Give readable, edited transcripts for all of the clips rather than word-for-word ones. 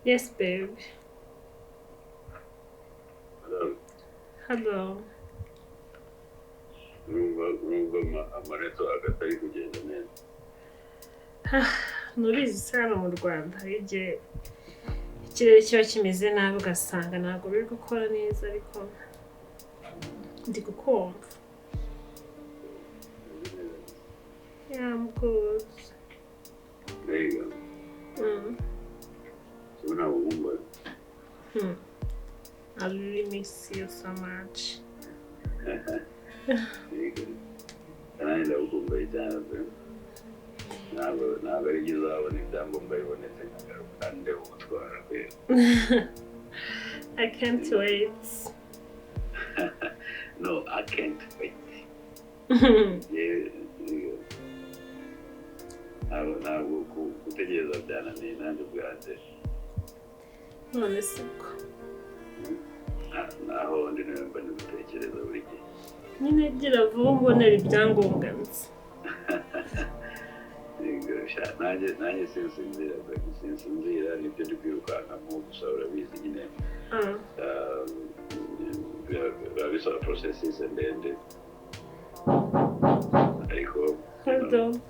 Yes, babe. Hello. Hello. Urumva amareto atari kugenda neza. Ntubizi se, hano mu Rwanda hari igihe ikirere kiba kimeze nabi, ugasanga ntabwo biri gukora neza, ariko ndi kukumva. Umeze neza? Yeah, I'm good. Mbega. Ubu ntabwo nkumva. I really miss you so much. Mbega, nanjye ndagukumbuye cyane pe. Ntabwo ari byo, uzabona ibyangombwa bibonetse nkagaruka ndeba umutwara pe. I can't wait. No, I can't wait. Yewe, ntabwo gutegereza byananiye nanjye ubwanjye. None se ko Naho ndi nawe mba ndi gutekereza buri gihe. Nyine gira vuba umbonera ibyangombwa nzi. Yego, sha, nanjye sinsinzira pe, sinsinzira, nibyo ndi kwirukankamo gusa. Urabizi nyine, biba bisaba processes ndende, ariko Hold on.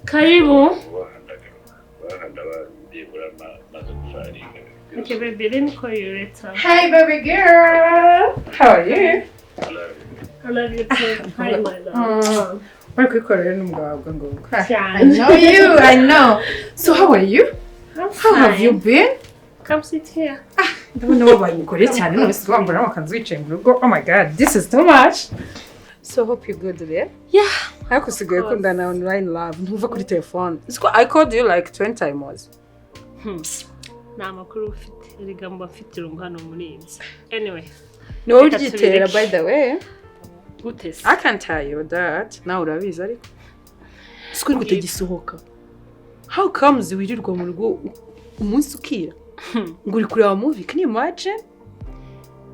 Karibu. Vuba aha ndagaruka, vuba aha ndaba byibura maze gufaringa. Okay, baby, let me call you later. Hey, baby girl! How are you? I love you too. Hi, my love. Uri kwikorera n'umugabo wawe ngo Cyane. I know you, I know. So how are you? I'm How have you fine. been? Come sit here. Ndabona wabaye umugore cyane, none se wambara amakanzu wicaye mu rugo. Oh my God, this is too much. So hope you're good there. Yeah. Ariko usigaye Course. ukundana online love, ntuva kuri telefone. Siko I called you like 20 times. Nta makuru ufite. Erega mba mfite irungu hano muri iyi nzu. Anyway, Ni wowe reka uryitera tubireke. by the way. Gute se? I can tell you that. Nawe urabizi ariko. Siko uri kutagisohoka. How comes wirirwa mu rugo umunsi ukira? Ngo uri kureba movie? Can you imagine?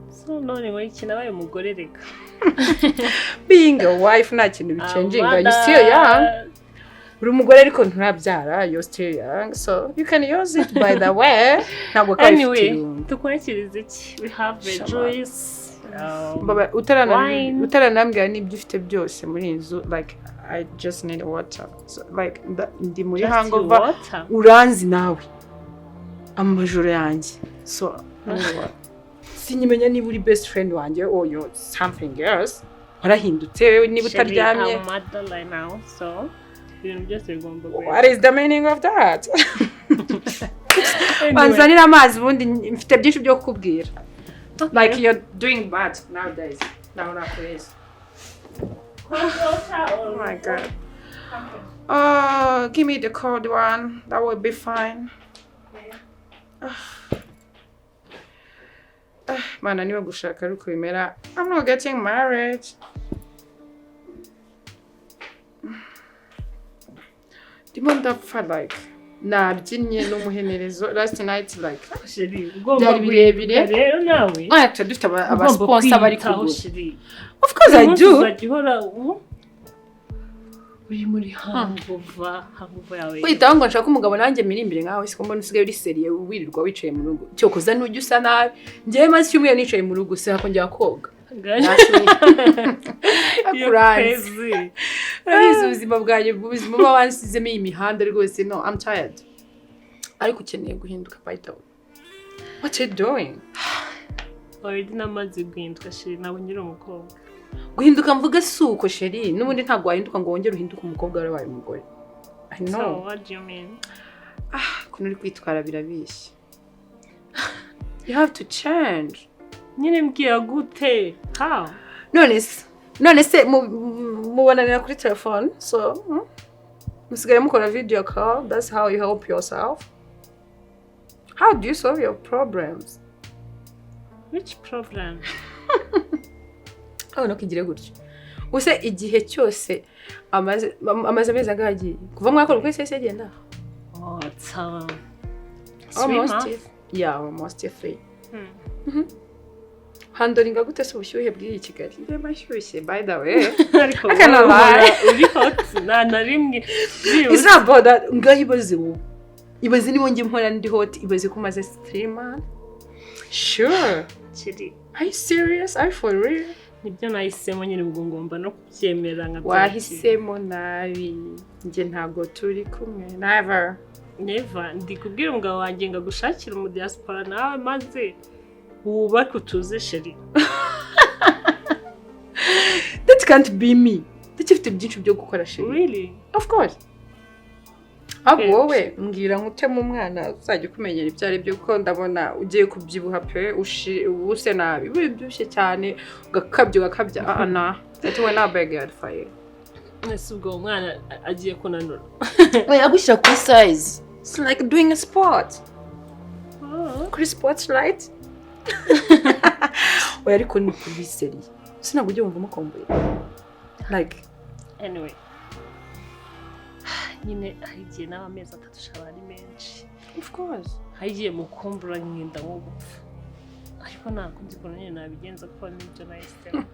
So none muri iki nabaye umugore reka. Being a wife nta kintu bichanginga. You still young. Uri umugore ariko nturabyara, you're still young. So you can use it, by the way. Ntabwo kaba ifite Anyway, irungu. tukwakiriza iki? We have a Shama. juice. Baba, Wine. utaranambwira n'ibyo ufite byose muri iyi nzu, like, I just need water. So, like, ndi muri Just hangover. water. Uranzi nawe amajoro yanjye, so sinyimenya niba uri best friend wanjye or you're something else. Warahindutse niba Chérie, utaryamye. I'm mother right now, so ibintu byose bigomba What is the meaning of that? Anyway. Banzanira amazi, ubundi mfite byinshi byo kukubwira. Okay. Like, you're doing bad nowadays. Nawe urakwezi. Cold water or Oh my God. Give me the cold one. That will be fine. Ah, Mana, niba gushaka ari uko bimera, I'm not getting married. Ndimo ndapfa, like, nabyinnye n'umuhenerezo last night, like Chérie, ugomba byari birebire. guhinduka rero nawe. Ah, tuba dufite Ugomba abasponsor bari kwiyitaho, kugura. Chérie. Of course I Umunsi do. uzajya uhora uri muri hangover, hangover yawe. Kwitaho ngo nshake umugabo nanjye mirimbire nkawe, siko mbona usigaye uri sérieux, wirirwa wicaye mu rugo. Cyokoza nujya usa nabi. Njyewe maze icyumweru nicaye mu rugo, sinakongera koga. You're Akuranze. crazy. Urabizi ubuzima bwanjye, ubuzima buba wansizemo iyi mihanda rwose. No, I'm tired. Ariko ukeneye guhinduka, by the way. What are you doing? Already namaze guhinduka, chérie, ntabwo nkiri umukobwa. Guhinduka mvuga si uko, chérie. N'ubundi ntabwo wahinduka ngo wongere uhinduke umukobwa warabaye umugore. I So know. what do you mean? Ukuntu uri kwitwara birabishye. You have to change. Nyine mbwira gute? How? None se mubonanira kuri telefone? So musigaye mukora video call. That's how you help yourself? How do you solve your problems? Which problem? Aho ntukigire gutyo use igihe cyose amaze amezi angahe agiye kuva mwakora uko isi agenda? Oh, it's 3 Almost. months. Yeah, almost 3. Handlinga gute se ubushyuhe bw'iyi Kigali? Njye mashyushye, by the way. Ariko I cannot lie. uri hot nta na rimwe. It's not about that. Ngaho ibaze wowe. Ibaze niba njye mpora ndi hot, ibaze ko umaze 3 months. Sure. Kiri. Are you serious? Are you for real? Nibyo nahisemo nyine, ubwo ngomba no kubyemera nkabyakira. Wahisemo nabi. Njye ntabwo turi kumwe. Never. Never. Ndi kubwira umugabo wanjye ngo agushakire umu diaspora nawe maze wubake utuze chérie. That can't be me. Ndacyafite byinshi byo gukora chérie. Really? Of course. Ahubwo wowe mbwira nkutemo umwana uzajya ukumenyera ibyo ari byo, kuko ndabona ugiye kubyibuha pe, ubuse nabi, ubyibushye cyane ugakabya ugakabya. Ah na. That will not be good for you. Ese ubwo umwana agiye kunanura? Oya, agushyira kuri size. It's like doing a sport. Kuri sports right? Oya, ariko ni kuri sérieux. Sinabwo ujya wumva umukumbuye. Like anyway. Nyine hari igihe n'aba amezi 3 shaba ari menshi. Of course. Hari igihe mukumbura nkenda nko gupfa. Ariko nta kundi kuntu nyine nabigenza kuko nibyo nahisemo.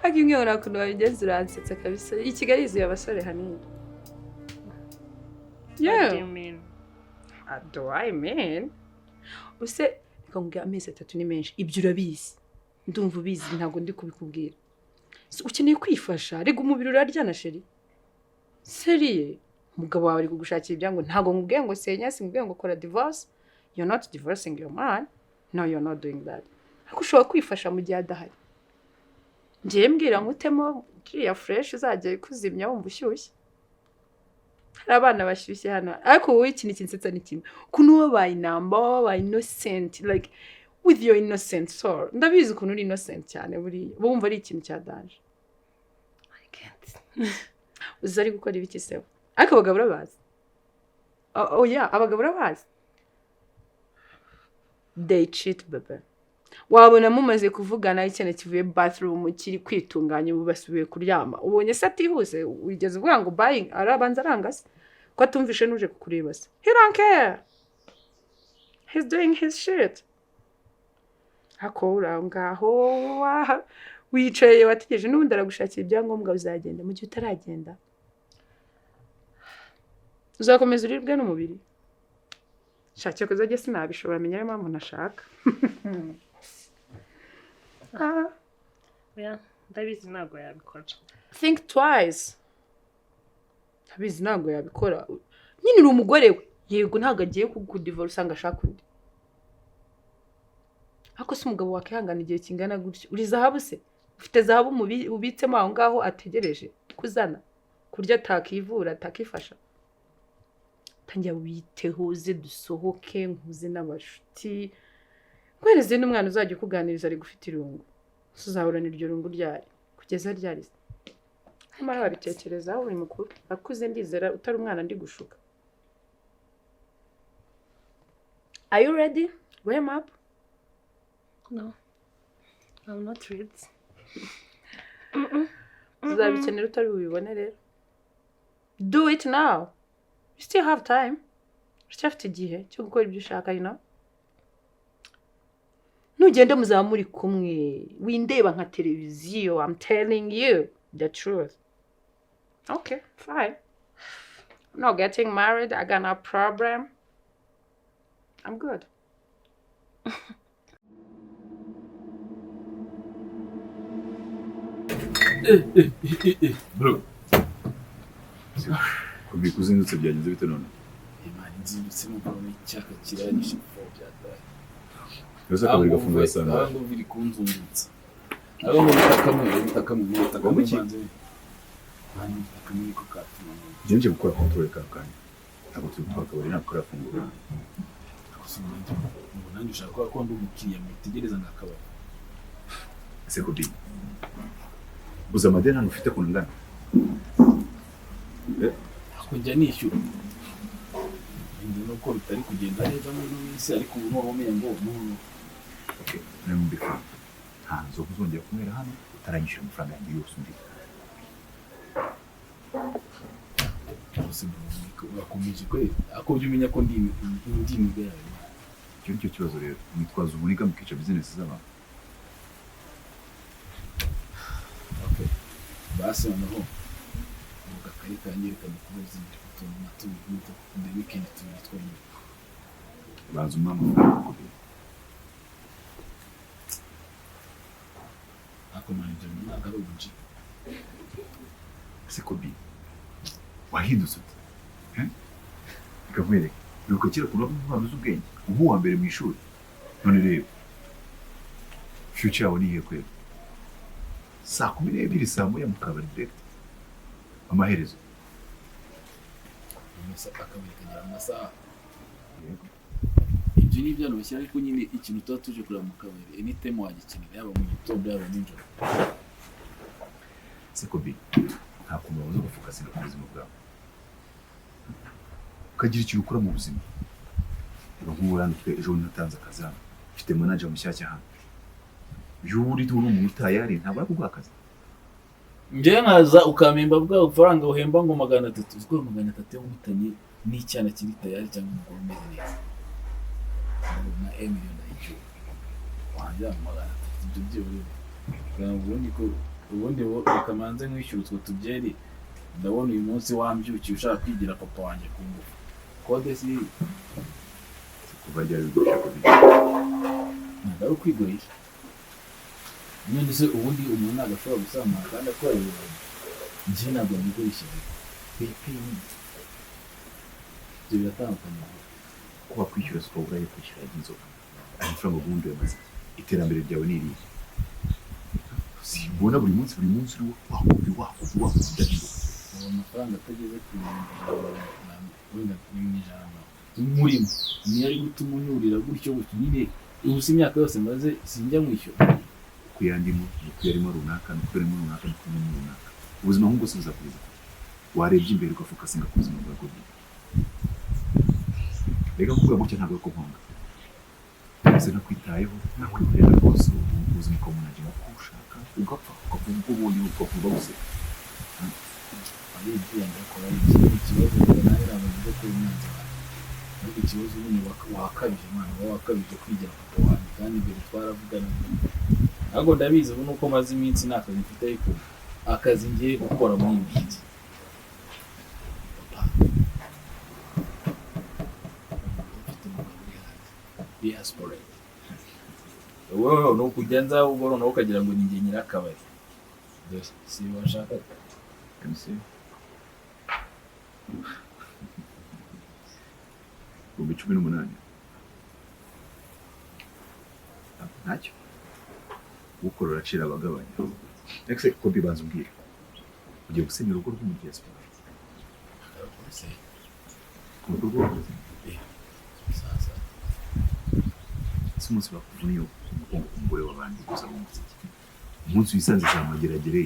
Ariko imwe nta kuntu wabigenza, uransetsa kabisa. I Kigali yuzuye abasore hanini. What do you mean? What do I mean? Use reka nkubwire, amezi 3 ni menshi. Ibyo urabizi. Ndumva ubizi, ntabwo ndi kubikubwira. So, ukeneye kwifasha. Rega umubiri uraryana chérie. Sérieux. Umugabo wawe ari kugushakira ibyango, ntabwo nkubwiye ngo senya, sinkubwiye ngo kora divorce. You're not divorcing your man. No, you're not doing that. Ariko ushobora kwifasha mu gihe adahari. Ngiye mbwira nkutemo kiriya fresh uzajya ikuzimya wumva ushyushye. Hari abana bashyushye hano. Ariko wowe ikintu kinsetsa ni kimwe. Ukuntu wabaye inamba, wabaye innocent, like with your innocent soul. Ndabizi ukuntu uri innocent cyane buriya. Uba wumva ari ikintu cya danger. I can't. Uzi ari gukora ibiki se? Ariko abagabo urabazi. Oh yeah, abagabo urabazi. They cheat, baby. Wabona mumaze kuvugana ikintu kivuye bathroom kiri kwitunganya, ubu basubiye kuryama. Ubonye se atihuse, wigeze uvuga ngo buying arabanza aranga se? Ko atumvishe n'uje kukureba se? He don't care. He's doing his shit. Ako uri aho ngaho wicaye wategereje, n'ubundi aragushakira ibyangombwa uzagenda. Mu gihe utaragenda uzakomeza uribwe n'umubiri. Shakira kuzajya sinabishobora, menya ariyo mpamvu ntashaka. Oya, ndabizi ntabwo yabikora. Think twice. Ndabizi ntabwo yabikora. Nyine uri umugore we. Yego, ntabwo agiye kukudivorce usanga ashaka undi. Ariko se umugabo wakihangana igihe kingana gutyo? Uri zahabu se? Ufite zahabu ubitsemo aho ngaho ategereje kuzana? Kurya atakivura, atakifasha. Tangira witeho, uze dusohoke, nkuze n'abashuti. Nkwereze n'umwana uzajya ukuganiriza ari gufite irungu. Tuzahorana iryo rungu ryari? Kugeza ryari se? Nyamara wabitekerezaho, uri mukuru. Akuze ndizera utari umwana ndi gushuka. Are you ready? Warm up? No. I'm not ready. Uzabikenera utari bubibone rero. Do it now. You still have time. Uracyafite igihe cyo gukora ibyo ushaka, you know? Nugenda muzaba muri kumwe. Windeba nka televiziyo. I'm telling you the truth. Okay, fine. I'm not getting married. I got no problem. I'm good. Bro, kubika uzindutse byagenze bite none? Imana, nzindutse numva icyaka kiranyishe kuva byataye. Yose akabari gafunguye saa ngahe? Ahubwo biri kunzungutsa. Ahubwo bitakamwe bitakamwe bitakamwe. Wumva iki? Mbanze. Mani bitakamwe niko katuma. Njye nje gukora control kano kanya, ntabwo turi gukora akabari, ntabwo karafungura. Gusa ngo nanjye ushaka kuba ko ndi umukiriya mwitegereza ngakabari. Ese Kobi, uzi amadeni hano ufite ukuntu angana? Ako njya nishyura. Wenda nuko bitari kugenda neza muri ino minsi, ariko ubu noneho umenya ngo n'ubu. Okay, nawe mbikora, nta nzoga uzongera kunywera hano utaranyishyura amafaranga yanjye yose undi. Gusa urakomeje kweli, ariko ujye umenya ko ndi imiga yawe. Icyo nicyo kibazo rero, mwitwaza ubuniga mukica bizinesi z'abantu. Okay. Basi noneho uvuga akari kanjye, reka dukomeze. utuntu nka tubiri the weekend tubiri twonyine. Banza umwe amafaranga kubiri. Ariko man, ibyo bintu ntabwo ari ubuji. Ese Kobi, wahindutse ute? Eh? Reka nkwereke. Wibuka kera ukuntu wari umwana uzi ubwenge, uba uwa mbere mu ishuri. None reba, future yawe ni iyihe kweli? 12:00 saa 1 mu kabari direct. Amaherezo. Akabari kagira amasaha. Ibyo ni ibyana bashyira, ariko nyine ikintu tuba tuje kureba mu kabari anytime wagikenera, yaba mu gitondo yaba nijoro. Ese Kobi, nta kuntu wabuze gufokasinga ku buzima bwawe, ukagira ikintu ukora mu buzima. Reba nk'ubu hano twe ejo bundi natanze akazi hano, mfite manager mushyashya hano. Iyo uri umuntu utayari ntabwo ari kuguha akazi. Njyewe nkaza ukampemba bwa bufaranga uhemba ngo 300, uziko 300 yo nkutanye n'icyana kiri tayari cyangwa umugore umeze neza. Na emiliyoni ndayicyura. Wanjye 300 ibyo byihorere. Kugira ngo ubundi ko ubundi reka manze nkwishyura utwo tubyeri, ndabona uyu munsi wambyukiye ushaka kwigira papa wanjye ku ngufu. Kode si kuva ryari bigurisha Kobi? Ntabwo ari ukwigurisha. None se ubundi umuntu ntabwo ashobora gusambana kandi akora ibintu? Njye ntabwo nigurishije. Ibyo biratandukanye. Ko wakwishyura si ukaba uraye kwishyura inzoga. Amafaranga ubundi uyamaze iki? Iterambere ryawe ni irihe? Simbona buri munsi buri munsi uri wakubi wakubi wakubi udahinduka. Ubu amafaranga atageze ku bihumbi wenda n'ijana murimo niyo ari gutuma unyurira gutyo gutyo nyine. Ubu si imyaka yose maze sinjya mwishyura. Uko yandimo, uko yarimo runaka, uko yarimo runaka, uko yarimo runaka. Ubuzima nk'ubwo si buzakugeza kure. Warebye imbere ugafokasinga ku buzima bwawe bwite. Reka kuvuga gutya ntabwo ari uko nkwanga. Gusa nakwitayeho, nakwihorera rwose, ubuzima ukabunagira uko ushaka, ugapfa, ugapfa uko ubonye, ugapfa guseka. Ari ndakora ikibazo ngo nawe ntabwo nzi ko umwanzi wawe. Ariko ikibazo nyine wakabije mwana, uba wakabije kwigira papa wanjye kandi mbere twaravugana. Ntabwo ndabizi ubu nuko maze iminsi nta kazi mfite, ariko akazi ngiye gukora muri iyi minsi. Papa, mfite umugabo uri hanze, diaspora. Wowe ni ukujya nza ubwo noneho ukagira ngo ni njye nyirakabari. Dore si washakaga. MC. 18,000. Ntacyo. Ukora uracira abagabanya. Ese Kobi, banza umbwire. Ugiye gusenya urugo rw'umudiaspora? Ku rugo rwawe? Sasa. Ese umunsi bakuvuniye umugongo ku mugore w'abandi uzaba wungutse iki? Umunsi wisanze za Mageragere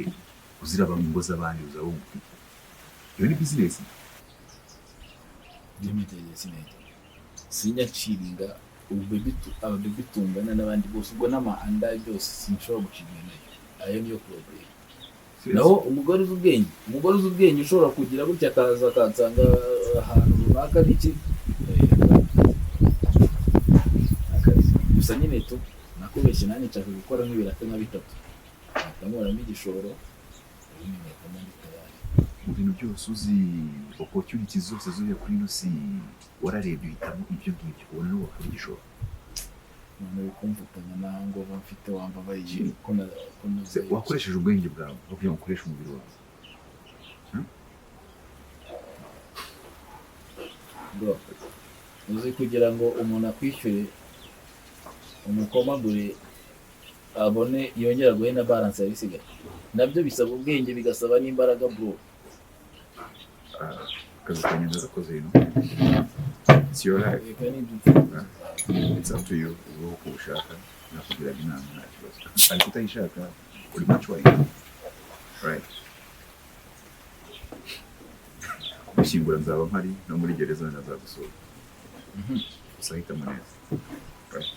uzira mu ngo z'abandi uzaba wunguka iki? Iyo ni business. Limited sinajya. Sinjya nshiringa ababebi tungana n'abandi bose, ubwo n'amahanda byose sinshobora guciringa nayo. Ayo niyo problem. Naho umugore uzi ubwenge, umugore uzi ubwenge ushobora kugira gutya akaza akansanga ahantu runaka n'iki. Akazi. Gusa nyine tu nakubeshye, nanjye nshaka gukora nk'ibiraka nka bitatu. Nkahita nkuramo igishoro, ubundi nkahita ndi tayari. Mu bintu byose uzi, opportunities zose zuriye kuri ino si, wararebye uhitamo ibyo ngibyo, ubona n'uwo wakora igishoro. None uri kumfatanya naho ngo mfite wambabariye ko na ko Se, wakoresheje ubwenge bwawe aho kugira ngo ukoreshe umubiri wawe. Bro, uzi kugira ngo umuntu akwishyure umukomagure abone yongera guhe na balance yabisigaye, nabyo bisaba ubwenge, bigasaba n'imbaraga bro. Akazi kanjye ndagakoze, you know. It's your life. Reka n'ibyo. It's up to you. Ubaho uko ushaka. Nakugiraga inama nta kibazo. Ariko utayishaka, uri much wine. Right. Gushyingura nzaba mpari, no muri gereza nazagusura. Gusa hitamo neza. Right.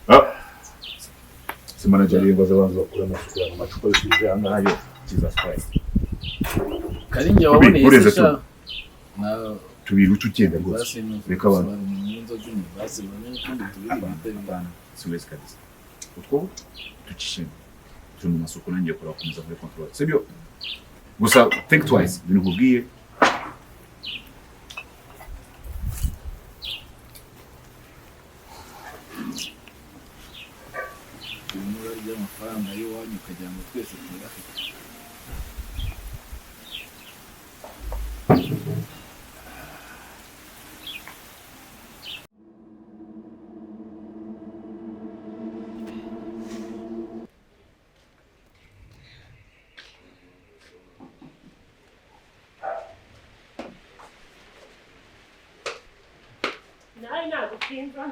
Ah! Si manager ngo azabanza bakura amasuku mu macupa yose aha ngaha yo. Jesus Christ. Karinge waboneye Ureze se sha na Tubiri tugenda rwose. Basi Reka abantu. n'inzoga imwe basi bamenye n'utundi tubiri bita Apana, siwezi kabisa. Utwo tucishemo. Turi mu masoko, nanjye kora gukomeza muri control. Sibyo? Gusa think twice. Ibintu nkubwiye Kurya amafaranga y'iwanyu ukagira ngo twese tuyafite. Nawe nagutinza.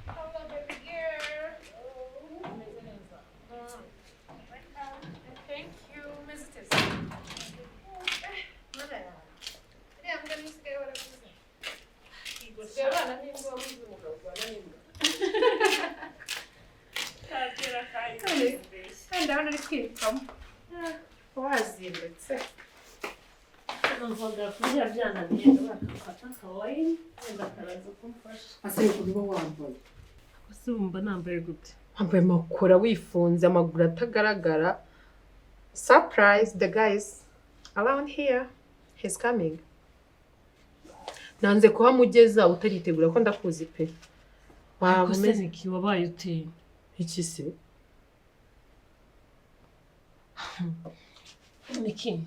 Hello, baby girl. Umeze neza. Welcome. Thank you, Mrs. Iriya mbwa niyo usigaye waraguze. Usigaye abana n'imbwa wabuze umugabo ubana n'imbwa. Kagera kayi. Kandi ndabona uri kwirukamo. Wazindutse. Numvaga kurya byananiye, ndabona akawayini wenda karaza kumfasha. Asa ukuntu uba wambaye. Ese wumva nambaye gute? Wambaye amakora wifunze amaguru atagaragara. Surprise, the guys around here. He's coming. Nanze kuhamugeza utaritegura ko ndakuzi pe. Waba Ariko se umeze Niki, wabaye uteye? iki se? Niki,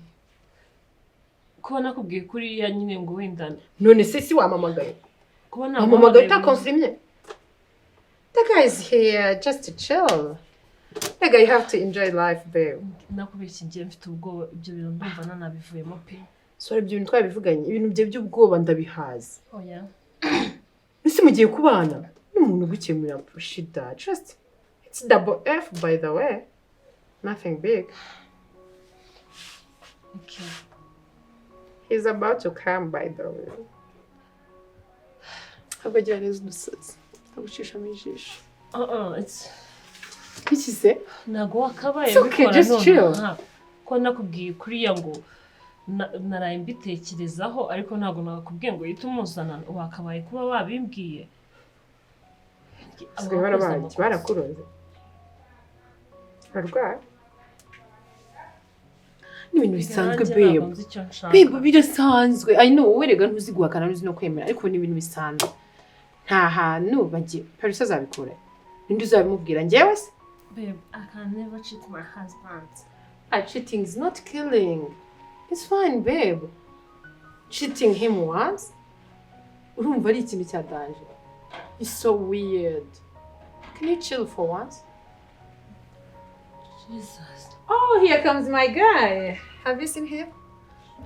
kuba nakubwiye kuriya nyine ngo wenda None se si wampamagaye? kuba Wampamagaye naguhamagaye utakonfirmye? The guy is here just to chill. Nigga, you have to enjoy life, babe. Nakubeshye, ngiye mfite ubwoba, ibyo bintu ndumva nanabivuyemo pe. Sorry, ibyo bintu twabivuganye, ibintu bye by'ubwoba ndabihaza. Oya. Ese mugiye kubana n'umuntu ugukemurira shida, just it's double F by the way. Nothing big. Niki, He's about to come by the way. Ahubwo agira neza udusatsi. Agucishamo ijisho. uh it's Iki se? Ntabwo wakabaye It's okay, ubikora just chill. nonaha. Ko nakubwiye kuriya ngo naraye mbitekerezaho, ariko ntabwo nakubwiye ngo uhite umuzana, wakabaye kuba wabimbwiye. Basigaye barabaye, barakuroze. Barwaye. Ni ibintu bisanzwe Nanjye babe. ntabwo nzi icyo nshaka. Babe, birasanzwe. I know wowe rega ntuzi guhakana, ntuzi no kwemera, ariko ni ibintu bisanzwe. Nta hantu bagiye. Paris azabikora. Ninde uzabimubwira? Njyewe se? Babe, I can never cheat my husband. Ah, cheating is not killing. It's fine, babe. Cheating him once? Urumva ari ikintu cya danger. It's so weird. Can you chill for once? Jesus. Oh, here comes my guy. Have you seen him?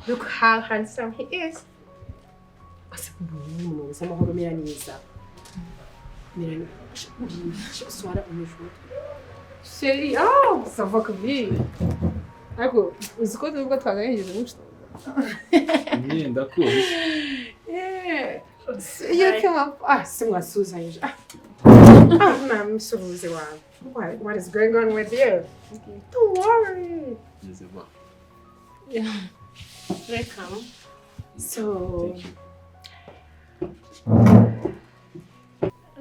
Look how handsome he is. Ase umuntu wese amahoro mera neza. Mera neza. Swara umujura. Chérie, oh, ça va que oui. Ariko uzi ko nubwo twaganiriye n'ubu Imyenda kuzi. Yeah. You come. Ah, simwasuzanyije. Ah, ah, namusuhuze wawe. What is going on with you? Don't worry. Ngeze vuba. Welcome. So, Thank you.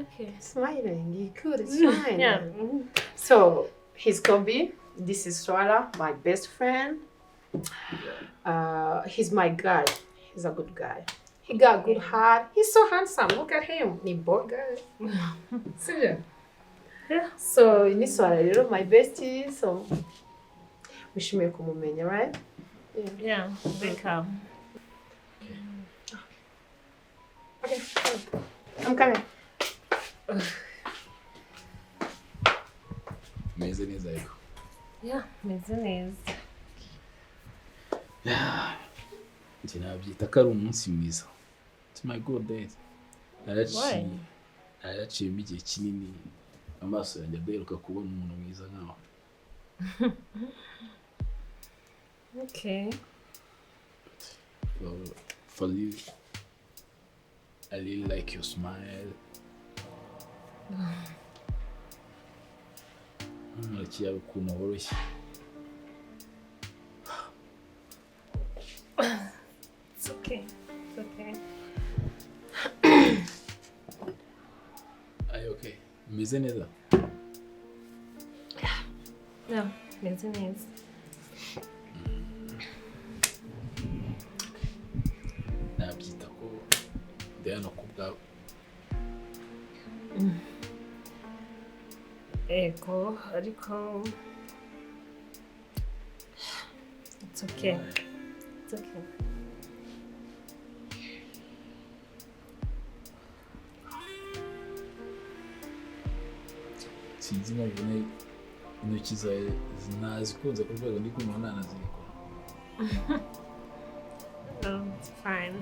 Okay. Smiling, you good, it's fine. Yeah. So, he's Kobe. This is Swala, my best friend. He's my guy. He's a good guy. He got a good heart. He's so handsome. Look at him. Ni boy guy. Sibyo? Yeah. So, ni Swala rero, my bestie. So, wishimiye kumumenya, right? Yeah. Welcome. Okay. I'm coming. Meze neza ariko. Yeah, meze neza. Njye nabyita ko ari umunsi mwiza. It's my good day. Naraciye. Why? Naraciyemo igihe kinini amaso yanjye adaheruka kubona umuntu mwiza nkawe. Okay. For you, I really like your smile. Intoki yawe ukuntu woroshye. It's okay. It's okay. Ay, okay. Umeze neza? Yeah, meze neza. Ndi hano ku bwawe. Ego, ariko it's okay, it's okay. Sinzi impamvu intoki zawe nazikunze ku rwego ndi kumva nanazirikora. No, it's fine.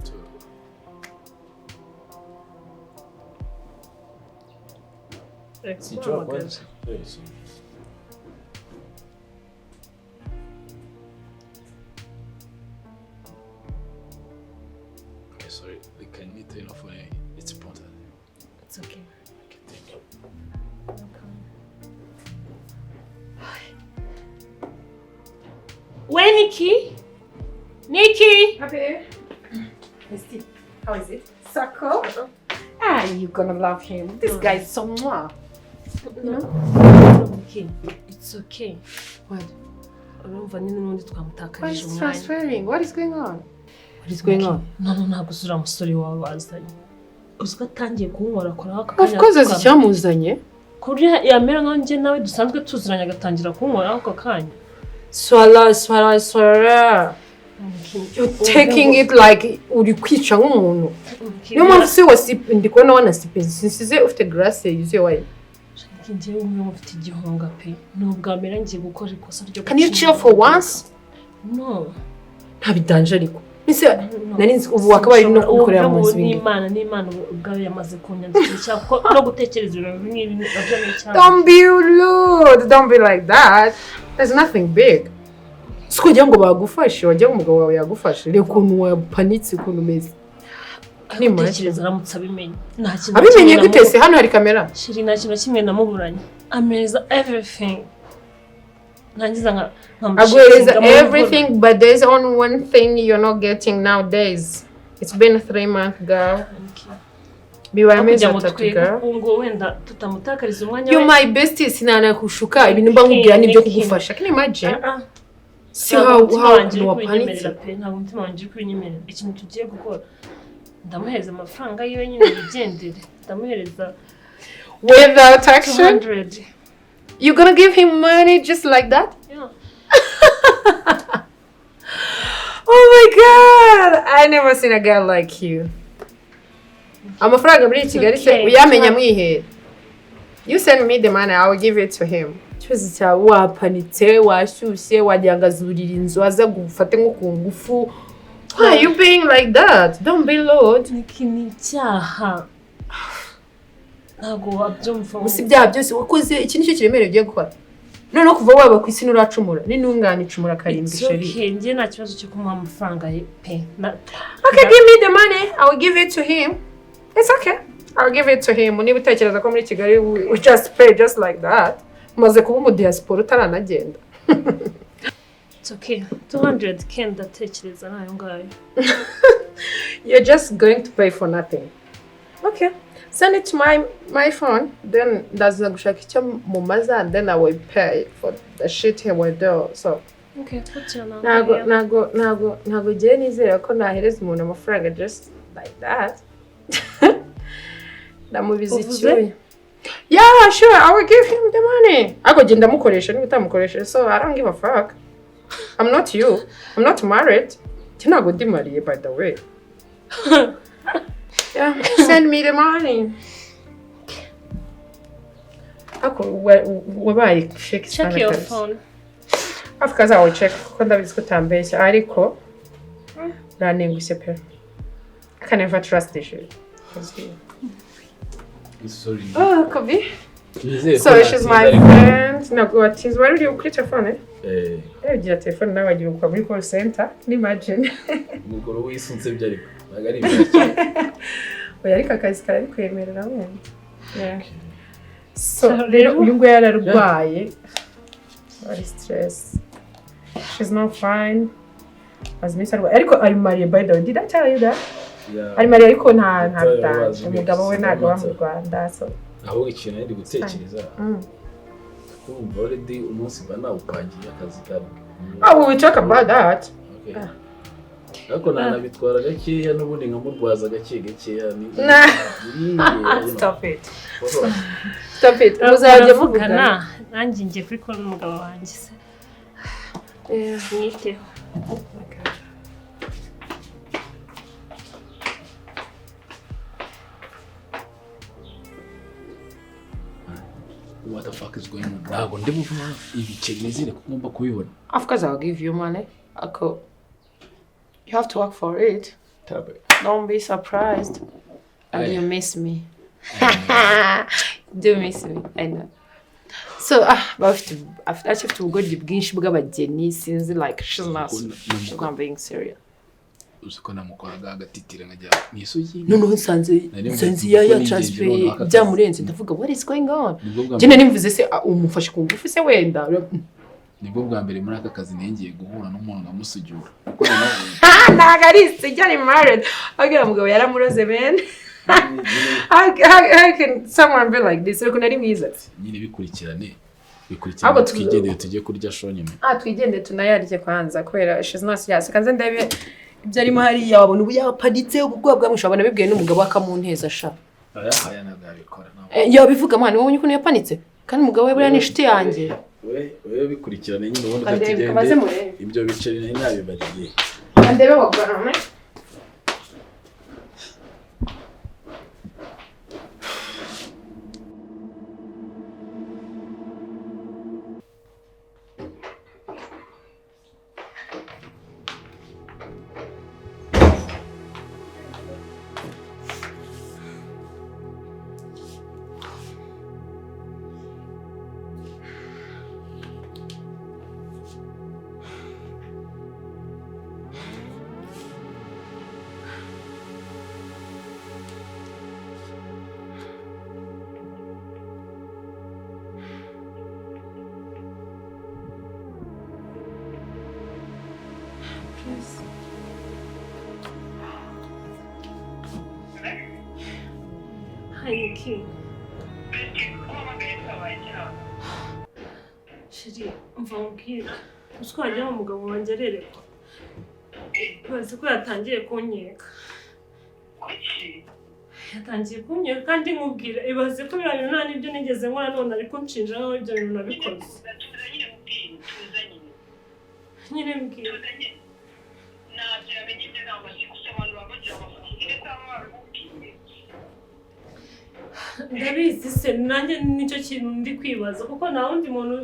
So, Reka sinshobora kuba kuguhamagara. sorry. Okay, sorry. Reka nitabe ino phone. It's important. It's okay. Okay, thank you. Welcome. We Nikki? Nikki! Happy? Misty, how is it? Sako? Ah, you're gonna love him. This guy is so mwah. No. Nikki, it's okay. What? Urumva nyine n'ubundi What twamutakarije is umwanya. transferring? What is going on? What is going on? None ntabwo uzi uriya musore wawe wazanye. Uzi ko atangiye kunkorakoraho aka Of kanya. course azi icyamuzanye. Ku buryo yamera nkaho njye nawe dusanzwe tuziranye, agatangira kunkoraho ako kanya. Swala, swala, swala. You're taking it like uri kwica nk'umuntu. Niyo mpamvu si wasipe, ndi kubona wanasipe. Sinsize ufite glace yuzuye wine. Njyewe umwe ufite igihunga pe, ni ubwa mbere ngiye gukora ikosa ryo Can you chill for once? No. Nta bidanje ariko. Ese No. nari nzi ubu wakabaye uri no kubikorera mu nzu ibingibi. N'Imana ubwayo yamaze kunyandikira icyaha, kuko no gutekereza ibintu nk'ibi nabyo ni icyaha. Don't be rude. Don't be like that. There's nothing big. Si kugira ngo bagufashe, wagira ngo umugabo wawe yagufashe. Reba ukuntu wapanitse, ukuntu umeze. Ariko gutekereza aramutse abimenye, nta kintu na Abimenye kimwe gute se? Hano hari kamera. Chérie, nta kintu na kimwe namuburanye, ameza everything, ntangiza nka Aguhereza nkamushinga mu mvura. everything, but there's only one thing you're not getting nowadays. It's been 3 months, girl. Bibaye Aho amezi kugira ngo 3, twige girl. ubukungu, wenda tutamutakariza umwanya You we. my bestie, sinanakushuka. Ibintu mba nkubwira nibyo Nikki. kugufasha. Can you imagine? Ah, ah. See Ntabwo how umutima how wanjye uri wapanitse. kubinyemerera pe, ntabwo umutima wanjye uri kubinyemerera. Ikintu tugiye gukora, ndamuhereza amafaranga yiwe nyine yigendere, ndamuhereza Without action? 200. You gonna give him money just like that? Yeah. Oh my God! I never seen a girl like you. Amafaranga muri Kigali se Okay. uyamenya mwihera. You send me the money, I will give it to him. Ikibazo cyawe, wapanitse, washyushye, wagira ngo azurira inzu aza gufate nko ku ngufu. Why are you being like that? Don't be rude. Niki, ni icyaha, ntabwo wabyumva. Gusa ibyaha byose wakoze, iki nicyo kiremereye ugiye gukora. Noneho kuva waba ku isi nturacumura. N'intungane icumura karindwi, It's chérie. okay, njye nta kibazo cyo kumuha amafaranga ye pe. Okay, give me the money. I will give it to him. It's okay. I'll give it to him. Niba utekereza ko muri Kigali we just pay just like that. Umaze kuba umu diaspora utaranagenda. It's okay, 200 k ndatekereza nayo ngayo. You're just going to pay for nothing. Okay. Send it to my phone. Then ndaza gushaka icyo mumaza, and then I will pay for the shit he will do. So Okay, put your number ntago here. ntago ngiye nizera ko nahereza umuntu amafaranga just like that. Ndamubiza Uvuze? icyuya. Yeah, sure, I will give him the money. Ariko genda mukoresha niba utamukoresheje, so I don't give a fuck. I'm not you. I'm not married. Njye ntabwo ndi mariye, by the way. Yeah, send me the money. Ariko wabaye shake. Check your phone. Of course I will check, kuko ndabizi ko utambeshya, ariko urantengushye pe. I can never trust this shit. Sorry. Oh, Kobe. Nizere ko So she's my natinze ariko- friend. Ntabwo watinze, wari uri kuri telefone? Eh, Ugira telefone nawe wagira ukwa muri call center. Can you imagine? Umugore wisutse byo, ariko ntabwo ari ibintu cyane. Oya, ariko akazi karabikwemerera wenda. Yeah. So rero uyu nguyu yararwaye. Ari stress. She's not fine. Maze iminsi arwaye. Ariko ari mariye, by the way. Did I tell you that? Yeah. Ari mariye, ariko nta Yataye bidanje. abazi Umugabo we ntabwo aba mu sinamutse. Rwanda. So. Ahubwo ikintu nari gutekereza, Kumva already umunsi mba nawupangiye akazi kari. Ah, we will talk about that. Okay. Ariko nanabitwara gakeya n'ubundi nkamurwaza gake gakeya ni. Stop it. Stop it. Muzajya muvugana. Nanjye ngiye kuri call n'umugabo wanjye se. Mwiteho. What the fuck is going on? Ntabwo ndi buvuga ibiceri nizere ko ngomba kubibona. Of course I'll give you money. Ako. You have to work for it. Don't be surprised. And you miss me. You do miss me, I know. So, afite ubugoryi bwinshi bw'abageni sinzi like she's not being serious. Uzi ko namukoraga agatitira nkajya mu isugi. Noneho nsanze ya transfer byamurenze ndavuga what is going on? Njye nimvuze se umufashe ku ngufu se wenda. Nibwo bwa mbere muri aka kazi nengeye guhura n'umuntu nkamusujura. Ntabwo ari isugi ari married. Abwira mugabo yaramuroze man. How can someone be like this? Ariko nari mwiza. Nyine bikurikirane. Bikurikirane twigendere tujye kurya sho nyine. Twigendere tunayarye kwanza kubera she's not serious. Kanze ndebe ibyo arimo hariya wabona ubu yaparitse ubwoba bwamwishe wabona bibwiye n'umugabo akamunteza sha. Aya ntabwo yabikora. Yabivuga mwana wowe ukuntu yapanitse kandi umugabo we buriya ni inshuti yanjye. We bikurikirane nyine ubundi tugende. Ibyo biceri nari nabibariye. Ndebe wagwana. Hi, Shiri, umva nkubwire. Uzi ko wagira ngo umugabo wanjye arerekwa. Bazi ko yatangiye kunkeka. Yatangiye kunkeka kandi nkubwira ibaze ko biriya bintu nta n'ibyo nigeze nkora none ariko nshinja nkaho ibyo bintu nabikoze. Nyine mbwira. Ndabizi se nanjye nicyo kintu ndi kwibaza kuko nta wundi muntu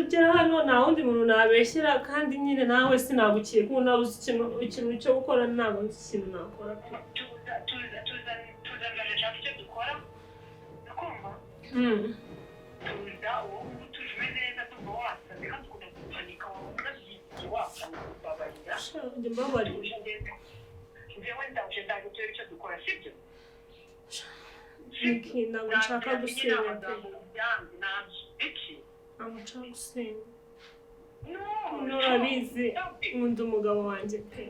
ugera hano nta wundi muntu nabeshyera kandi nyine nawe sinagukiye kuko nabuze ikintu cyo gukora ntabwo nzi ikintu nakora pe. Ntabwo nshaka gusenya pe. Ntabwo nshaka gusenya. Urabizi nkunda umugabo wanjye pe.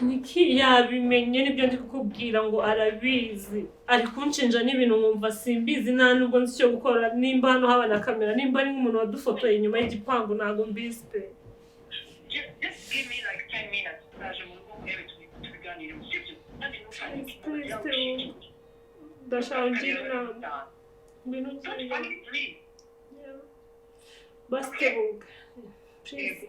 Niki yabimenye nibyo ndi kukubwira ngo arabizi. Ari kunshinja n'ibintu nkumva simbizi nta nubwo nzi icyo gukora nimba hano haba na kamera nimba ari nk'umuntu wadufotoye inyuma y'igipangu ntabwo mbizi pe. Ndashaka ugira inama. Ngwino ungire inama. Basitebuka. Please.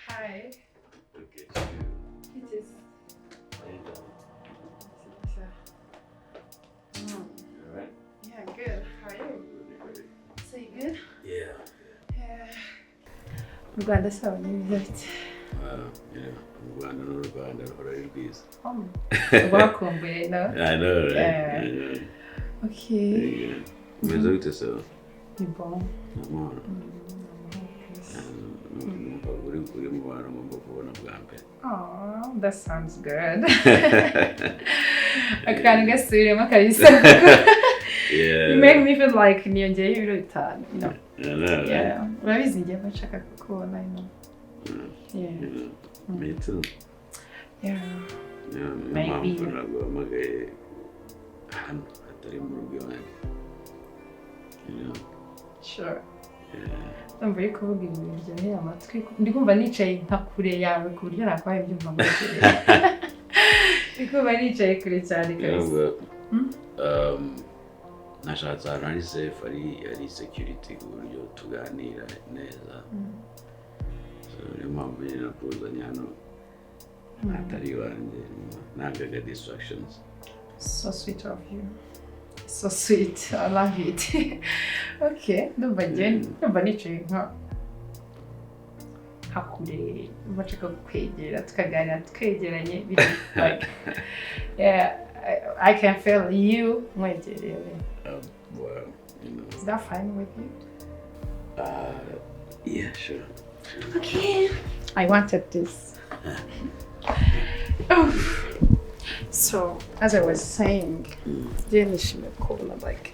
Hi. Look at you. It is. How you doing? Mm. You all right? Yeah, good. How are you? Really great. So you good? Yeah. Yeah. Mu Rwanda se wabonye bimeze bite? Yeah, u Rwanda n'u Rwanda ruhora ari rwiza. Rwakumbuye, no? I know, right? Yeah. I know. Okay. Yeah. Umeze gute se? Ni bon. Amahoro. Numva uri mu bantu ngomba kubona bwa mbere. Oh, that sounds good. Akantu gasubiremo kabisa. Yeah. You make me feel like niyongeyeho ibiro 5. You know? I know, right? Yeah. Urabizi njye mba nshaka kukubona. Yeah. Yeah. Me too. Yeah. Yeah, niyo Maybe. mpamvu naguhamagaye hano hatari mu rugo iwanjye. You know? Sure. Yeah. Ndumva uri kuvuga ibintu biryoheye amatwi. Ndi kumva nicaye nka kure yawe ku buryo nakabaye mbyumva muri kure. Ndi kumva nicaye kure cyane kabisa. Nubwo, nashatse ahantu hari safe, hari security ku buryo tuganira neza. So niyo mpamvu nyine nakuzanye hano hatari iwanjye, nangaga distractions. So sweet of you. So sweet. I love it. Okay, ndumva njye ndumva nicaye nka kure, ndumva nshaka kukwegera tukaganira twegeranye biri like, yeah, I can feel you mwegereye. Well, you know. Is that fine with you? Yeah, sure. Okay. I wanted this. So, as I was saying, njye nishimiye kubona like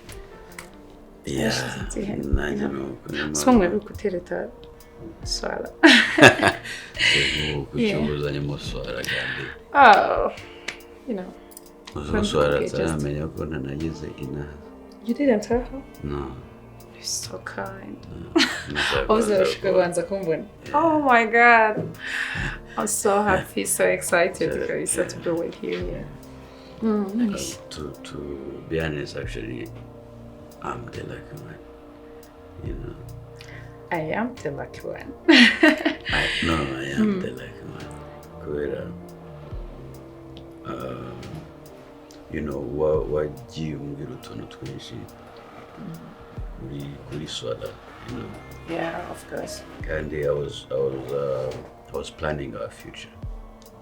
Yeah, Hashize igihe. nanjye nuko, niyo So mpamvu. mwe gutereta Swara. Kuki ubuzanyemo Swara kandi? Oh, you know. Uzi Swara Okay, just- ataramenya ko ntanageze inaha. You didn't tell her? No. You're so kind. Nzaba- Uzashaka kubanza kumbona. Oh my God. I'm so happy, so excited kabisa to be with you here. Nice. To be honest, actually, I'm the lucky one. You know, I am the lucky one. No, I am the lucky one. Kubera, you know, wagiye umbwira utuntu twinshi kuri Swara, you know. Yeah, of course. Kandi I was planning our future.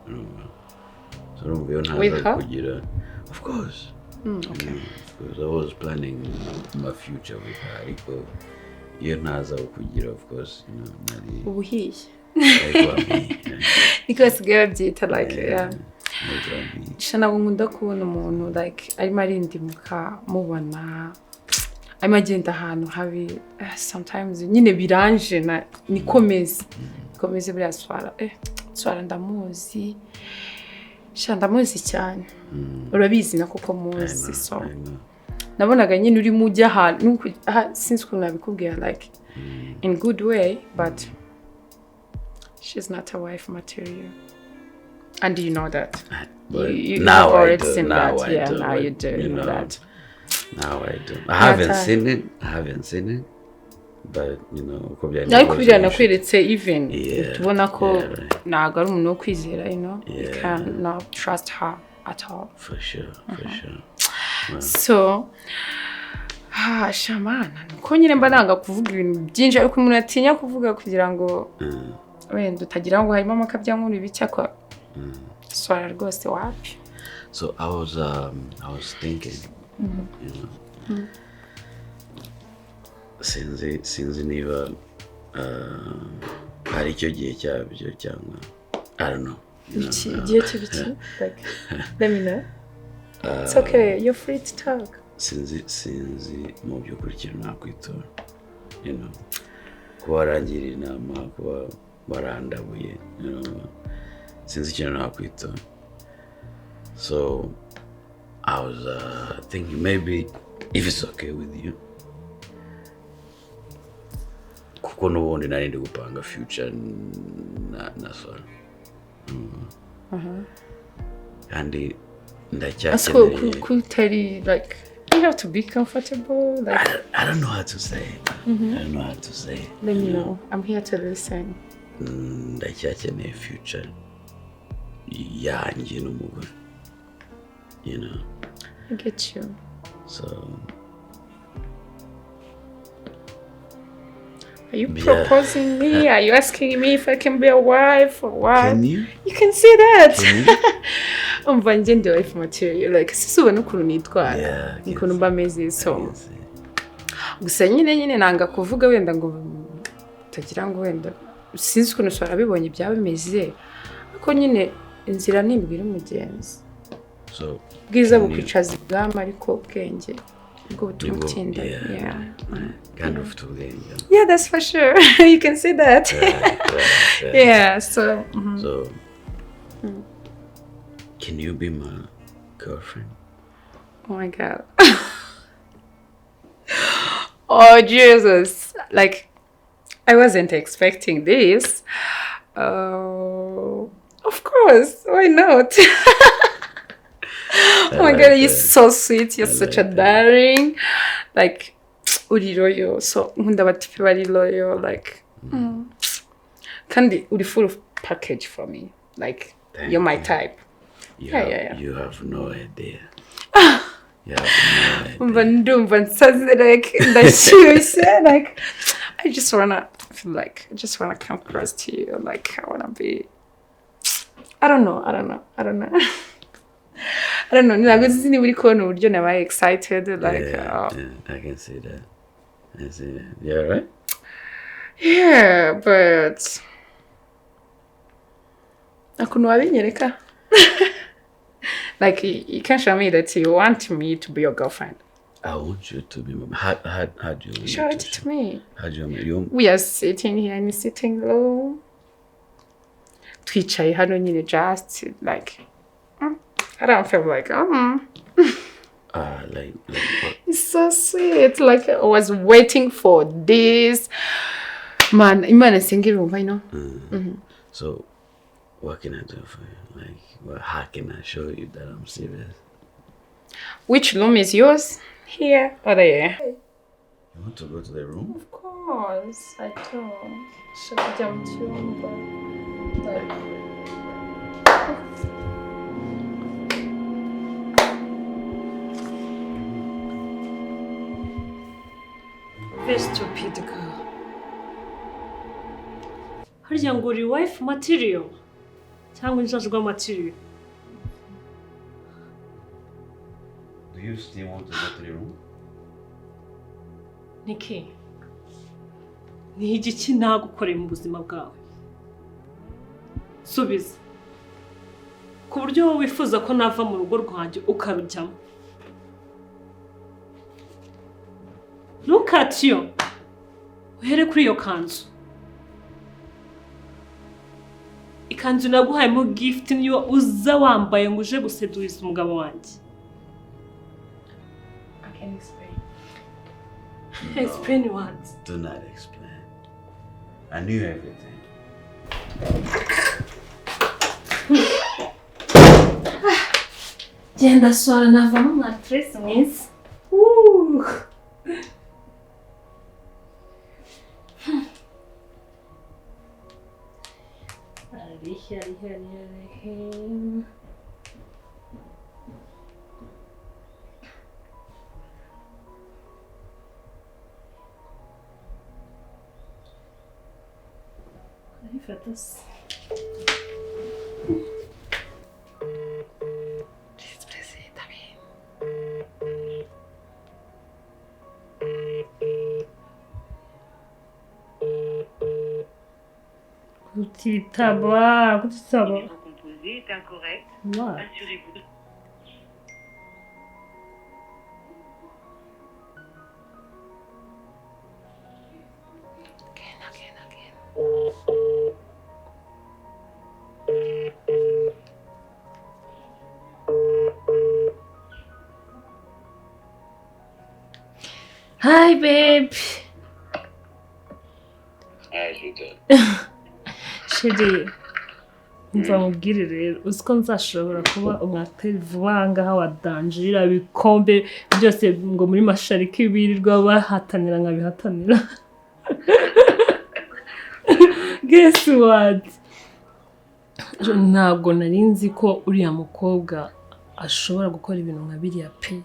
Urumva? So urumva iyo ntaza With her? kugira, of course. Okay. Of course, I was planning my future with her, ariko iyo ntaza kugira, of course, you know, nari Ubuhiye. nari kuba mbi. Niko basigaye babyita like, yeah. Nari kuba mbi. Sha ntabwo nkunda kubona umuntu like arimo arindimuka, mubona arimo agenda ahantu habi. Sometimes nyine biranje na nikomeze nikomeze buriya Swara, Swara ndamuzi, sha ndamuzi cyane, urabizi na kuko I muzi. know, So I know. nabonaga nyine urimo ujya ahantu sinzi ukuntu nabikubwira, like in good way, but she's not a wife material and you know that. But You now have I already do. seen Now that. I Yeah, do. now But, you do you know know, that. Now I do. I haven't seen it. I haven't seen it. But you know, uko byari Ariko kose biriya nakweretse even tubona ko yeah, right. ntabwo ari umuntu wo kwizera, you know. You cannot trust her at all. For sure, for sure. So ah, shamana nuko nyine mba nanga kuvuga ibintu byinshi, ariko umuntu atinya kuvuga kugira ngo wenda utagira ngo harimo amakabyankuru ibiki, ariko Swara rwose wapi. So I was thinking, you know, sinzi niba hari icyo gihe cyabyo cyangwa I don't know. You know, Iki igihe cy'ibiki? Like, let me know. It's okay, you're free to talk. Sinzi mu by'ukuri ikintu nakwitura, you know, kuba warangira inama, kuba warandabuye, you know, sinzi ikintu nakwitura. So I was thinking maybe if it's okay with you, kuko n'ubundi nari ndi gupanga future na Swara, kandi Asiko ndacyakeneye kutari like you have to be comfortable like I don't know how to say it. I don't know how to say it. Let me know, I'm here to listen. Ndacyakeneye future yanjye n'umugore, you know. I get you. So Are you Yeah. proposing me? Are you asking me if I can be a wife or what? Can you? You can see that. Can you? Umva njye ndi wife material. Like, sisi ubona ukuntu nitwara. Yeah, I can Ukuntu see. mba meze I so. can see. Gusa nyine nanga kuvuga wenda ngo utagira ngo wenda sinzi ukuntu ushobora abibonye byaba bimeze. Ariko nyine inzira nibwira umugenzi. So, Bwiza Can you- bukwicaza ibwami ariko ubwenge bwo butuma Nibwo- utinda. yeah. Yeah. Kandi ufite ubwenge. Yeah, that's for sure. You can see that. Yeah. Yeah, so So, can you be my girlfriend? Oh my God. Oh Jesus. Like, I wasn't expecting this. Of course, why not? Oh my like God, you're that. so sweet. You're I such like a that. darling. Like, uri loyal. So, nkunda abatipe bari loyal. Like, kandi uri full of package for me. Like, Thank you're my you. type. You Yeah, have, yeah, yeah. You have no idea. You have no idea. Umva ndumva nsaze like ndashyushye like I just wanna feel like I just wanna come close to you, like I wanna be, I don't know, I don't know, I don't know, I don't know. Ntabwo nzi niba uri kubona uburyo nabaye excited like Yeah, yeah, I can see that. I see that. Yeah, right? Yeah, but ukuntu wabinyereka like you can show me that you want me to be your girlfriend. I want you to be my. How do you want Show me it to to me. How do you want me? You want, We are sitting here in the sitting room. Twicaye hano nyine just like I don't feel like like what? It's so sweet. Like I was waiting for this. Man, Imana singirumva, you know. So, what can I do for you? Like, well, how can I show you that I'm serious? Which room is yours? Here or there? You want to go to the room? Of course, I do. Shaka kujya mu cyumba. Like, Very stupid girl. Harya ngo uri wife material cyangwa injajwa material? Do you still want to go to the room? Niki, ni igiki nagukoreye mu buzima bwawe? Subiza. Ku buryo wowe wifuza ko nava mu rugo rwanjye ukarujyamo. Look at you. Uhere kuri iyo kanzu. Ikanzu naguhayemo gift niyo uza wambaye ngo uje guseduza umugabo wanjye. I can explain. Explain what? Do not explain. I knew everything. Genda sora navamo umu actrice mwiza. Arihe, arihe, arihe, arihe. Arifata se. Please, please, David. Kutitaba, kutitaba. numéro composé est incorrect. What? Assurez-vous de Again, again, again. Hi, babe. Sheri, umva nkubwire rero, uzi ko nzashobora kuba umwateri vuba aha ngaha wa danje, biriya bikombe byose ngo muri mashariki birirwa bahatanira nkabihatanira. Guess what? Ntabwo nari nzi ko uriya mukobwa ashobora gukora ibintu nka biriya pe.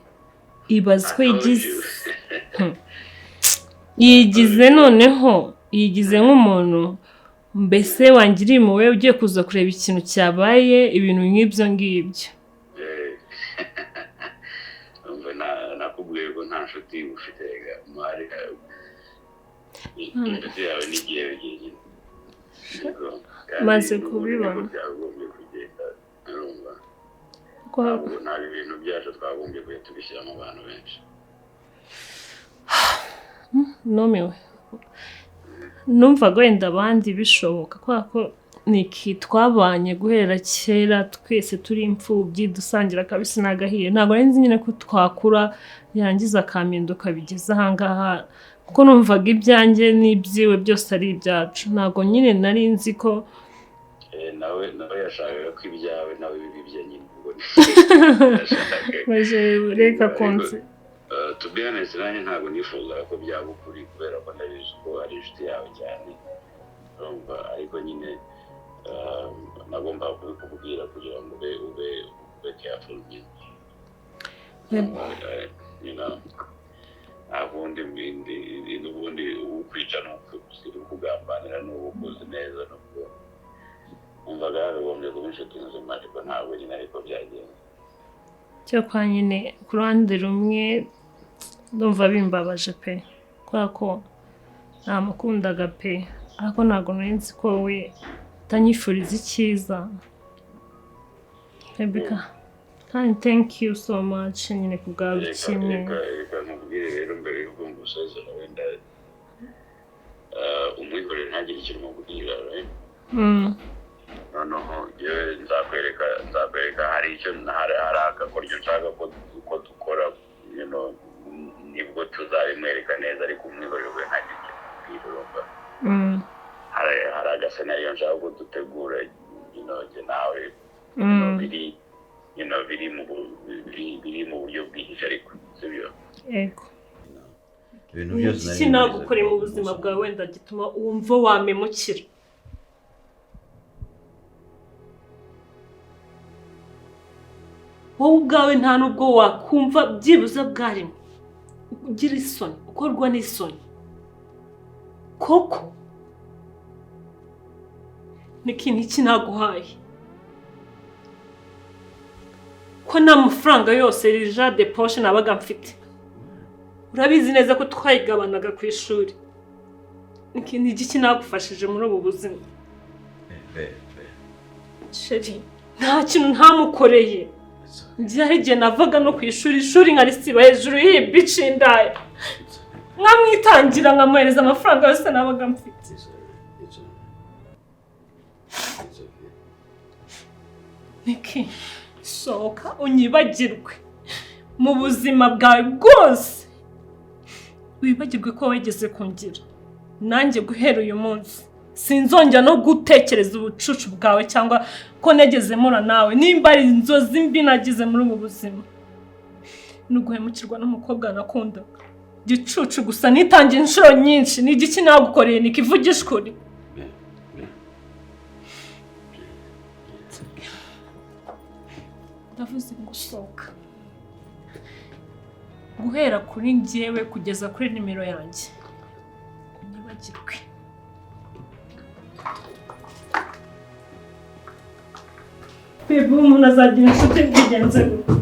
Ibaze ko yigize. Yigize noneho Yigize nk'umuntu mbese wangiriye impuhwe ugiye kuza kureba ikintu cyabaye, ibintu nk'ibyo ngibyo. Umva, nakubwiye ko nta nshuti ufite rega mwari, inshuti yawe n'igihe wenyine. Maze kubibona. Byagombye kugenda, urumva, ntabwo ibintu byacu twagombye kujya tubishyira mu bantu benshi. Numiwe, numvaga wenda abandi bishoboka kubera ko Niki twabanye guhera kera, twese turi imfubyi, dusangira akabisi n'agahiye. Ntabwo nari nzi nyine ko twakura yarangiza akampinduka bigeze ahangaha, kuko numvaga ibyanjye n'ibyiwe byose ari ibyacu. Ntabwo nyine nari nzi ko Nawe yashakaga ko ibyawe nawe biba ibye nyine, ubwo baje reka konse. To be honest, nanjye ntabwo nifuzaga ko byaba ukuri kubera ko ndabizi ko ari inshuti yawe cyane, urumva, ariko nyine nagombaga kubikubwira kugira ngo ube careful nyine. Nta bundi bindi, n'ubundi ukwica n'ukugambanira n'ubukuzi neza, nubwo numvaga yakagombye kuba inshuti nzima, ariko ntabwo nyine ariko byagenze. Cyo kwa nyine ku ruhande rumwe ndumva bimbabaje pe, kubera ko namukundaga pe, ariko ntabwo nari nzi ko we atanyifuriza icyiza. Rebecca, kandi thank you so much nyine ku bwa buri kimwe. Reka nkubwire rero mbere y'uko ngusezera, wenda umwihorere ntagire ikintu umubwira, right? Noneho yewe nzakwereka hari icyo, hari agakoryo nshaka ko dukora, you know, nibwo tuzabimwereka neza, ariko umwihorere we ntagire ikintu umubwira, urumva. Hari agasenariyo nshaka ko dutegura, you know, jye nawe, you know, biri, you know, biri mu buryo bwihishe, ariko sibyo? Yego. Ibintu byose nari Iki nagukoreye mu narize. buzima bwawe wenda gituma wumva wamemukira? Wowe ubwawe nta nubwo wakumva byibuze bwarimo ugira isoni, ukorwa n'isoni koko. Niki niki naguhaye ko nta mafaranga yose rija de poche nabaga mfite? Urabizi neza ko twayigabanaga ku ishuri. Niki niki nagufashije muri ubu buzima? Chéri, nta kintu ntamukoreye. Byari igihe navaga no ku ishuri, ishuri nkarisiba hejuru y'iyi bici indaya, nkamwitangira, nkamuhereza amafaranga yose nabaga mfite. Niki, sohoka unyibagirwe mu buzima bwawe bwose, wibagirwe ko wigeze kungira. Nanjye guhera uyu munsi sinzongera no gutekereza ubucucu bwawe cyangwa ko negeze mura nawe. Nimba ari inzozi mbi nagize muri ubu buzima, ni uguhemukirwa n'umukobwa nakundaga. Gicucu gusa, nitangiye inshuro nyinshi. Ni igiki nagukoreye? Nikivugisha ukuri. Ndavuze ngo sohoka, guhera kuri njyewe kugeza kuri nimero yanjye, unyibagirwe. Bebe, umuntu azagira inshuti bigenze gute?